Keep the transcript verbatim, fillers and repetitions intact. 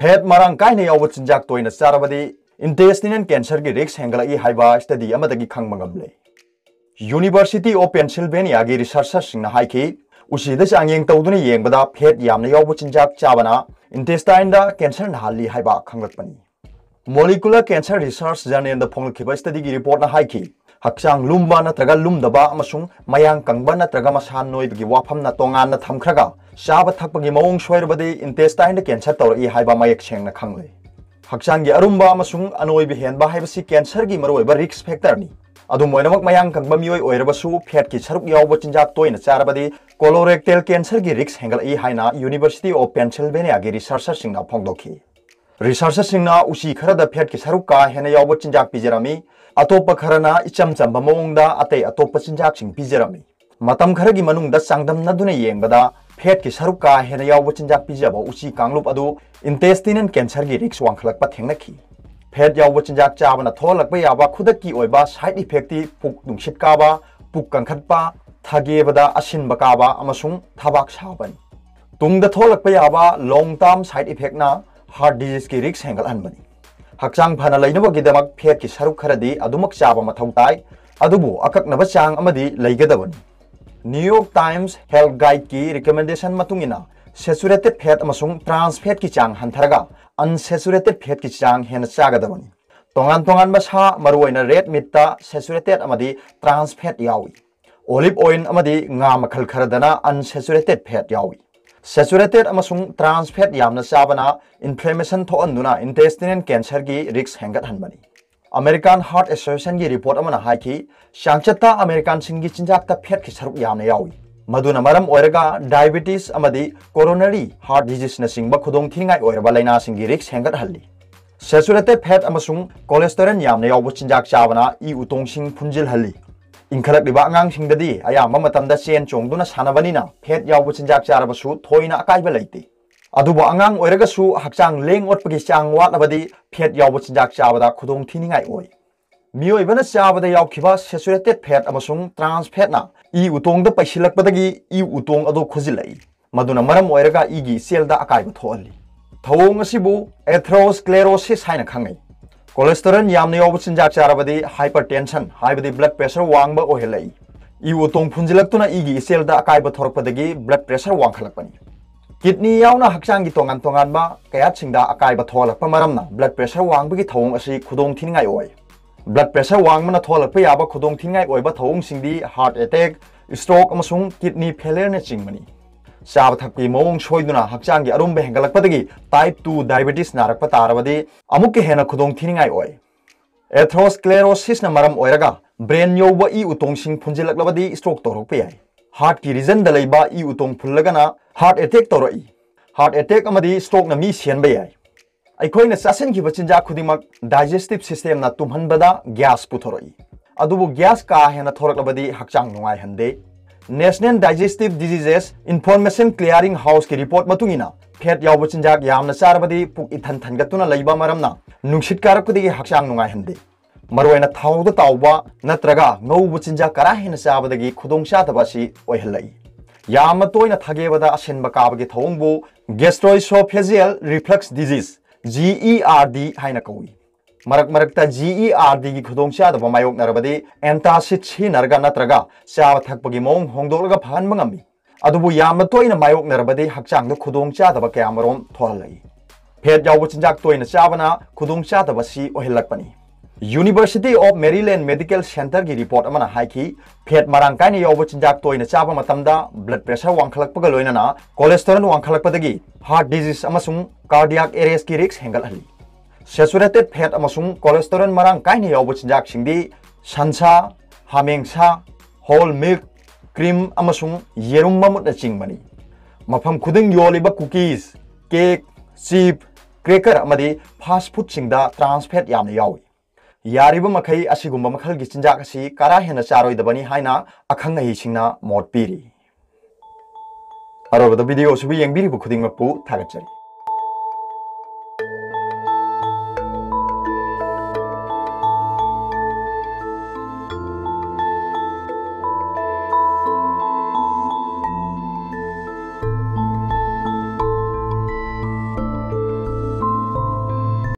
Fat ꯃꯔꯥꯡ ꯀꯥꯏꯅ ꯌꯥꯎꯕ ꯆꯤꯟꯖꯥꯛ ꯇꯣꯏꯅ ꯆꯥꯔꯕꯗꯤ intestinal cancerꯒꯤ risk ꯍꯦꯟꯒꯠꯂꯛꯏ ꯍꯥꯏꯕ study ꯑꯃꯗꯒꯤ ꯈꯪꯕ ꯉꯝꯂꯦ꯫ University of Pennsylvaniaꯒꯤ researcherꯁꯤꯡꯅ ꯍꯥꯏꯈꯤ, ꯎꯆꯤꯗ ꯆꯥꯡꯌꯦꯡ ꯇꯧꯗꯨꯅ ꯌꯦꯡꯕꯗ ꯐꯦꯠ ꯌꯥꯝꯅ ꯌꯥꯎꯕ ꯆꯤꯟꯖꯥꯛ ꯆꯥꯕꯅ intestineꯗ cancer ꯅꯥꯍꯜꯂꯤ ꯍꯥꯏꯕ ꯈꯪꯂꯛꯄꯅꯤ꯫ Molecular Cancer Research Journalꯗ ꯐꯣꯡꯂꯛꯈꯤꯕ studyꯒꯤ reportꯅ ꯍꯥꯏꯈꯤ, ꯍꯛꯆꯥꯡ ꯂꯨꯝꯕ ꯅꯠꯇ꯭ꯔꯒ ꯂꯨꯝꯗꯕ ꯑꯃꯁꯨꯡ ꯃꯌꯥꯡ ꯀꯪꯕ ꯅꯠꯇ꯭ꯔꯒ ꯃꯁꯥ ꯅꯣꯏꯕꯒꯤ ꯋꯥꯐꯝꯅ ꯇꯣꯉꯥꯟꯅ ꯊꯝꯈ꯭ꯔꯒ, ꯆꯥꯕ ꯊꯛꯄꯒꯤ ꯃꯑꯣꯡ ꯁꯣꯏꯔꯕꯗꯤ intestineꯗ cancer ꯇꯧꯔꯛꯏ ꯍꯥꯏꯕ ꯃꯌꯦꯛ ꯁꯦꯡꯅ ꯈꯪꯂꯦ꯫ ꯍꯛꯆꯥꯡꯒꯤ ꯑꯔꯨꯝꯕ ꯑꯃꯁꯨꯡ ꯑꯅꯣꯏꯕ ꯍꯦꯟꯕ ꯍꯥꯏꯕꯁꯤ cancerꯒꯤ ꯃꯔꯨꯑꯣꯏꯕ risk factorꯅꯤ꯫ ꯑꯗꯨꯝ ꯑꯣꯏꯅꯃꯛ, ꯃꯌꯥꯡ ꯀꯪꯕ ꯃꯤꯑꯣꯏ ꯑꯣꯏꯔꯕꯁꯨ ꯐꯦꯠꯀꯤ ꯁꯔꯨꯛ ꯌꯥꯎꯕ ꯆꯤꯟꯖꯥꯛ ꯇꯣꯏꯅ ꯆꯥꯔꯕꯗꯤ colorectal cancerꯒꯤ risk ꯍꯦꯟꯒꯠꯂꯛꯏ ꯍꯥꯏꯅ University of Pennsylvaniaꯒꯤ researcherꯁꯤꯡꯅ ꯐꯣꯡꯗꯣꯛꯈꯤ꯫ Researcherꯁꯤꯡꯅ ꯎꯆꯤ ꯈꯔꯗ ꯐꯦꯠꯀꯤ ꯁꯔꯨꯛ ꯀꯥ ꯍꯦꯟꯅ ꯌꯥꯎꯕ ꯆꯤꯟꯖꯥꯛ ꯄꯤꯖꯔꯝꯃꯤ, ꯑꯇꯣꯞꯄ ꯈꯔꯅ ꯏꯆꯝ ꯆꯝꯕ ꯃꯑꯣꯡꯗ ꯑꯇꯩ ꯑꯇꯣꯞꯄ ꯆꯤꯟꯖꯥꯛꯁꯤꯡ ꯄꯤꯖꯔꯝꯃꯤ꯫ ꯃꯇꯝ ꯈꯔꯒꯤ ꯃꯅꯨꯡꯗ ꯆꯥꯡꯗꯝꯅꯗꯨꯅ ꯌꯦꯡꯕꯗ, ꯐꯦꯠꯀꯤ ꯁꯔꯨꯛ ꯀꯥ ꯍꯦꯟꯅ ꯌꯥꯎꯕ ꯆꯤꯟꯖꯥꯛ ꯄꯤꯖꯕ ꯎꯆꯤ ꯀꯥꯡꯂꯨꯞ ꯑꯗꯨ intestinal cancerꯒꯤ risk ꯋꯥꯡꯈꯠꯂꯛꯄ ꯊꯦꯡꯅꯈꯤ꯫ ꯐꯦꯠ ꯌꯥꯎꯕ ꯆꯤꯟꯖꯥꯛ ꯆꯥꯕꯅ ꯊꯣꯛꯍꯜꯂꯛꯄ ꯌꯥꯕ ꯈꯨꯗꯛꯀꯤ ꯑꯣꯏꯕ side effectꯇꯤ ꯄꯨꯛ ꯅꯨꯡꯁꯤꯠ ꯀꯥꯕ, ꯄꯨꯛ ꯀꯟꯈꯠꯄ, ꯊꯒꯦꯕꯗ ꯑꯁꯤꯟꯕ ꯀꯥꯕ ꯑꯃꯁꯨꯡ ꯊꯕꯥꯛ ꯁꯥꯕꯅꯤ꯫ ꯇꯨꯡꯗ ꯊꯣꯛꯂꯛꯄ ꯌꯥꯕ long term side effectꯅ heart diseaseꯀꯤ risk ꯍꯦꯟꯒꯠꯍꯟꯕꯅꯤ꯫ ꯍꯛꯆꯥꯡ ꯐꯅ ꯂꯩꯅꯕꯒꯤꯗꯃꯛ ꯐꯦꯠꯀꯤ ꯁꯔꯨꯛ ꯈꯔꯗꯤ ꯑꯗꯨꯃꯛ ꯆꯥꯕ ꯃꯊꯧ ꯇꯥꯏ, ꯑꯗꯨꯕꯨ ꯑꯀꯛꯅꯕ ꯆꯥꯡ ꯑꯃꯗꯤ ꯂꯩꯒꯗꯕꯅꯤ꯫ New York Times Health Guideꯀꯤ recommendation ꯃꯇꯨꯡ ꯏꯟꯅ, saturated fat ꯑꯃꯁꯨꯡ trans fatꯀꯤ ꯆꯥꯡ ꯍꯟꯊꯔꯒ, unsaturated fatꯀꯤ ꯆꯥꯡ ꯍꯦꯟꯅ ꯆꯥꯒꯗꯕꯅꯤ꯫ ꯇꯣꯉꯥꯟ ꯇꯣꯉꯥꯟꯕ ꯁꯥ, ꯃꯔꯨꯑꯣꯏꯅ red meatꯇ saturated ꯑꯃꯗꯤ trans fat ꯌꯥꯎꯏ꯫ Olive oil ꯑꯃꯗꯤ ꯉꯥ ꯃꯈꯜ ꯈꯔꯗꯅ unsaturated fat ꯌꯥꯎꯏ꯫ Saturated ꯑꯃꯁꯨꯡ trans fat ꯌꯥꯝꯅ ꯆꯥꯕꯅ inflammation ꯊꯣꯛꯍꯟꯗꯨꯅ intestinal cancerꯒꯤ risk ꯍꯦꯟꯒꯠꯍꯟꯕꯅꯤ꯫ American Heart Associationꯒꯤ report ꯑꯃꯅ ꯍꯥꯏꯈꯤ, ꯆꯥꯡꯆꯠꯇ Americanꯁꯤꯡꯒꯤ ꯆꯤꯟꯖꯥꯛꯇ ꯐꯦꯠꯀꯤ ꯁꯔꯨꯛ ꯌꯥꯝꯅ ꯌꯥꯎꯏ, ꯃꯗꯨꯅ ꯃꯔꯝ ꯑꯣꯏꯔꯒ diabetes ꯑꯃꯗꯤ coronary heart diseaseꯅꯆꯤꯡꯕ ꯈꯨꯗꯣꯡꯊꯤꯅꯤꯡꯉꯥꯏ ꯑꯣꯏꯔꯕ ꯂꯥꯏꯅꯥꯁꯤꯡꯒꯤ risk ꯍꯦꯟꯒꯠꯍꯜꯂꯤ꯫ Saturated fat ꯑꯃꯁꯨꯡ cholesterol ꯌꯥꯝꯅ ꯌꯥꯎꯕ ꯆꯤꯟꯖꯥꯛ ꯆꯥꯕꯅ ꯏ ꯎꯇꯣꯡꯁꯤꯡ ꯐꯨꯟꯖꯤꯜꯍꯜꯂꯤ꯫ ꯏꯟꯈꯠꯂꯛꯂꯤꯕ ꯑꯉꯥꯡꯁꯤꯡꯗꯗꯤ ꯑꯌꯥꯝꯕ ꯃꯇꯝꯗ ꯆꯦꯟ ꯆꯣꯡꯗꯨꯅ ꯁꯥꯟꯅꯕꯅꯤꯅ, ꯐꯦꯠ ꯌꯥꯎꯕ ꯆꯤꯟꯖꯥꯛ ꯆꯥꯔꯕꯁꯨ ꯊꯣꯏꯅ ꯑꯀꯥꯏꯕ ꯂꯩꯇꯦ꯫ ꯑꯗꯨꯕꯨ ꯑꯉꯥꯡ ꯑꯣꯏꯔꯒꯁꯨ ꯍꯛꯆꯥꯡ ꯂꯦꯡ ꯑꯣꯠꯄꯒꯤ ꯆꯥꯡ ꯋꯥꯠꯂꯕꯗꯤ ꯐꯦꯠ ꯌꯥꯎꯕ ꯆꯤꯟꯖꯥꯛ ꯆꯥꯕꯗ ꯈꯨꯗꯣꯡ ꯊꯤꯅꯤꯡꯉꯥꯏ ꯑꯣꯏ꯫ ꯃꯤꯑꯣꯏꯕꯅ ꯆꯥꯕꯗ ꯌꯥꯎꯈꯤꯕ saturated fat ꯑꯃꯁꯨꯡ trans fatꯅ ꯏ ꯎꯇꯣꯡꯗ ꯄꯩꯁꯤꯜꯂꯛꯄꯗꯒꯤ ꯏ ꯎꯇꯣꯡ ꯑꯗꯨ ꯈꯨꯖꯤꯜꯂꯛꯏ, ꯃꯗꯨꯅ ꯃꯔꯝ ꯑꯣꯏꯔꯒ ꯏꯒꯤ ꯏꯆꯦꯜꯗ ꯑꯀꯥꯏꯕ ꯊꯣꯛꯍꯜꯂꯤ꯫ ꯊꯧꯑꯣꯡ ꯑꯁꯤꯕꯨ atherosclerosis ꯍꯥꯏꯅ ꯈꯪꯅꯩ꯫ Cholesterol ꯌꯥꯝꯅ ꯌꯥꯎꯕ ꯆꯤꯟꯖꯥꯛ ꯆꯥꯔꯕꯗꯤ hypertension ꯍꯥꯏꯕꯗꯤ blood pressure ꯋꯥꯡꯕ ꯑꯣꯏꯍꯜꯂꯛꯏ꯫ ꯏ ꯎꯇꯣꯡ ꯐꯨꯟꯖꯤꯜꯂꯛꯇꯨꯅ ꯏꯒꯤ ꯏꯆꯦꯜꯗ ꯑꯀꯥꯏꯕ ꯊꯣꯔꯛꯄꯗꯒꯤ blood pressure ꯋꯥꯡꯈꯠꯂꯛꯄꯅꯤ꯫ Kidney ꯌꯥꯎꯅ ꯍꯛꯆꯥꯡꯒꯤ ꯇꯣꯉꯥꯟ ꯇꯣꯉꯥꯟꯕ ꯀꯌꯥꯠꯁꯤꯡꯗ ꯑꯀꯥꯏꯕ ꯊꯣꯛꯍꯜꯂꯛꯄ ꯃꯔꯝꯅ blood pressure ꯋꯥꯡꯕꯒꯤ ꯊꯧꯑꯣꯡ ꯑꯁꯤ ꯈꯨꯗꯣꯡ ꯊꯤꯅꯤꯡꯉꯥꯏ ꯑꯣꯏ꯫ Blood pressure ꯋꯥꯡꯕꯅ ꯊꯣꯛꯍꯜꯂꯛꯄ ꯌꯥꯕ ꯈꯨꯗꯣꯡ ꯊꯤꯅꯤꯡꯉꯥꯏ ꯑꯣꯏꯕ ꯊꯧꯑꯣꯡꯁꯤꯡꯗꯤ heart attack, stroke ꯑꯃꯁꯨꯡ kidney failure ꯅꯆꯤꯡꯕꯅꯤ꯫ ꯆꯥꯕ ꯊꯛꯄꯒꯤ ꯃꯑꯣꯡ ꯁꯣꯏꯗꯨꯅ ꯍꯛꯆꯥꯡꯒꯤ ꯑꯔꯨꯝꯕ ꯍꯦꯟꯒꯠꯂꯛꯄꯗꯒꯤ type two diabetes ꯅꯥꯔꯛꯄ ꯇꯥꯔꯕꯗꯤ ꯑꯃꯨꯛꯀ ꯍꯦꯟꯅ ꯈꯨꯗꯣꯡ ꯊꯤꯅꯤꯡꯉꯥꯏ ꯑꯣꯏ꯫ Atherosclerosis ꯅ ꯃꯔꯝ ꯑꯣꯏꯔꯒ brain ꯌꯧꯕ ꯏ ꯎꯇꯣꯡꯁꯤꯡ ꯐꯨꯟꯖꯤꯜꯂꯛꯂꯕꯗꯤ stroke ꯇꯧꯔꯛꯄ ꯌꯥꯏ꯫ Heart ꯀꯤ region ꯗ ꯂꯩꯕ ꯏ ꯎꯇꯣꯡ ꯐꯨꯜꯂꯒꯅ heart attack ꯇꯧꯔꯛꯏ꯫ Heart attack ꯑꯃꯗꯤ stroke ꯅ ꯃꯤ ꯁꯤꯍꯟꯕ ꯌꯥꯏ꯫ ꯑꯩꯈꯣꯏꯅ ꯆꯥꯁꯤꯟꯈꯤꯕ ꯆꯤꯟꯖꯥꯛ ꯈꯨꯗꯤꯡꯃꯛ digestive system ꯅ ꯇꯨꯝꯍꯟꯕꯗ gas ꯄꯨꯊꯣꯔꯛꯏ꯫ ꯑꯗꯨꯕꯨ gas ꯀꯥ ꯍꯦꯟꯅ ꯊꯣꯔꯛꯂꯕꯗꯤ ꯍꯛꯆꯥꯡ ꯅꯨꯡꯉꯥꯏꯍꯟꯗꯦ꯫ National Digestive Diseases Information Clearing House ꯀꯤ report ꯃꯇꯨꯡ ꯏꯟꯅ, fat ꯌꯥꯎꯕ ꯆꯤꯟꯖꯥꯛ ꯌꯥꯝꯅ ꯆꯥꯔꯕꯗꯤ ꯄꯨꯛ ꯏꯊꯟ ꯊꯟꯒꯠꯇꯨꯅ ꯂꯩꯕ ꯃꯔꯝꯅ ꯅꯨꯡꯁꯤꯠ ꯀꯥꯔꯛꯄꯗꯒꯤ ꯍꯛꯆꯥꯡ ꯅꯨꯡꯉꯥꯏꯍꯟꯗꯦ꯫ ꯃꯔꯨꯑꯣꯏꯅ ꯊꯥꯎꯗ ꯇꯥꯎꯕ ꯅꯠꯇ꯭ꯔꯒ ꯉꯧꯕ ꯆꯤꯟꯖꯥꯛ ꯀꯔꯥ ꯍꯦꯟꯅ ꯆꯥꯕꯗꯒꯤ ꯈꯨꯗꯣꯡꯆꯥꯗꯕ ꯑꯁꯤ ꯑꯣꯏꯍꯜꯂꯛꯏ꯫ ꯌꯥꯝꯅ ꯇꯣꯏꯅ ꯊꯥꯒꯦꯕꯗ ꯑꯁꯤꯟꯕ ꯀꯥꯕꯒꯤ ꯊꯧꯑꯣꯡꯕꯨ gastroesophageal reflux disease, G E R D ꯍꯥꯏꯅ ꯀꯧꯏ꯫ ꯃꯔꯛ ꯃꯔꯛꯇ G E R D ꯒꯤ ꯈꯨꯗꯣꯡꯆꯥꯗꯕ ꯃꯥꯌꯣꯛꯅꯔꯕꯗꯤ antacid ꯁꯤꯖꯤꯟꯅꯔꯒ ꯅꯠꯇ꯭ꯔꯒ ꯆꯥꯕ ꯊꯛꯄꯒꯤ ꯃꯑꯣꯡ ꯍꯣꯡꯗꯣꯛꯂꯒ ꯐꯍꯟꯕ ꯉꯝꯃꯤ꯫ ꯑꯗꯨꯕꯨ ꯌꯥꯝꯅ ꯇꯣꯏꯅ ꯃꯥꯌꯣꯛꯅꯔꯕꯗꯤ ꯍꯛꯆꯥꯡꯗ ꯈꯨꯗꯣꯡꯆꯥꯗꯕ ꯀꯌꯥꯃꯔꯨꯝ ꯊꯣꯛꯍꯜꯂꯛꯏ꯫ Fat ꯌꯥꯎꯕ ꯆꯤꯟꯖꯥꯛ ꯇꯣꯏꯅ ꯆꯥꯕꯅ ꯈꯨꯗꯣꯡꯆꯥꯗꯕ ꯑꯁꯤ ꯑꯣꯏꯍꯜꯂꯛꯄꯅꯤ꯫ University of Maryland Medical Center ꯒꯤ report ꯑꯃꯅ ꯍꯥꯏꯈꯤ, fat ꯃꯔꯥꯡ ꯀꯥꯏꯅ ꯌꯥꯎꯕ ꯆꯤꯟꯖꯥꯛ ꯇꯣꯏꯅ ꯆꯥꯕ ꯃꯇꯝꯗ blood pressure ꯋꯥꯡꯈꯠꯂꯛꯄꯒ ꯂꯣꯏꯅꯅ cholesterol ꯋꯥꯡꯈꯠꯂꯛꯄꯗꯒꯤ heart disease ꯑꯃꯁꯨꯡ cardiac arrest ꯀꯤ risk ꯍꯦꯟꯒꯠꯍꯜꯂꯤ꯫ Saturated fat ꯑꯃꯁꯨꯡ cholesterol ꯃꯔꯥꯡ ꯀꯥꯏꯅ ꯌꯥꯎꯕ ꯆꯤꯟꯖꯥꯛꯁꯤꯡꯗꯤ ꯁꯟꯁꯥ, ꯍꯥꯃꯦꯡ ꯁꯥ, whole milk, cream ꯑꯃꯁꯨꯡ ꯌꯦꯔꯨꯝ ꯃꯃꯨꯠꯅꯆꯤꯡꯕꯅꯤ꯫ ꯃꯐꯝ ꯈꯨꯗꯤꯡ ꯌꯣꯜꯂꯤꯕ cookies, cake, chip, cracker ꯑꯃꯗꯤ fast food ꯁꯤꯡꯗ trans fat ꯌꯥꯝꯅ ꯌꯥꯎꯏ꯫ ꯌꯥꯔꯤꯕ ꯃꯈꯩ ꯑꯁꯤꯒꯨꯝꯕ ꯃꯈꯜꯒꯤ ꯆꯤꯟꯖꯥꯛ ꯑꯁꯤ ꯀꯔꯥ ꯍꯦꯟꯅ ꯆꯥꯔꯣꯏꯗꯕꯅꯤ ꯍꯥꯏꯅ ꯑꯈꯪ ꯑꯍꯩꯁꯤꯡꯅ ꯃꯣꯠ ꯄꯤꯔꯤ꯫ ꯑꯔꯣꯏꯕꯗ video ꯑꯁꯤꯕꯨ ꯌꯦꯡꯕꯤꯔꯤꯕ ꯈꯨꯗꯤꯡꯃꯛꯄꯨ ꯊꯥꯒꯠꯆꯔꯤ꯫